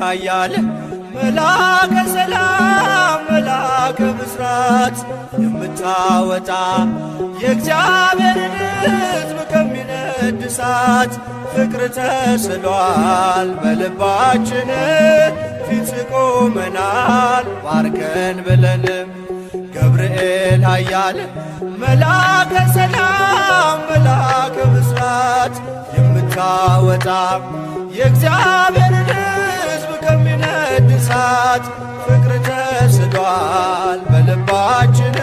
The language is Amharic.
ኃያል መላከ ሰላም መላከ ብስራት የምታወጣ የእግዚአብሔርን ሕዝብ ከሚነድ እሳት ፍቅር ተስሏል በልባችን ፊት ቆመናል ባርከን ብለንም ገብርኤል ኃያል መላከ ሰላም መላከ ብስራት የምታወጣ የእግዚአብሔርን ሕዝብ ከሚነድ እሳት ፍቅር ተስሏል በልባችን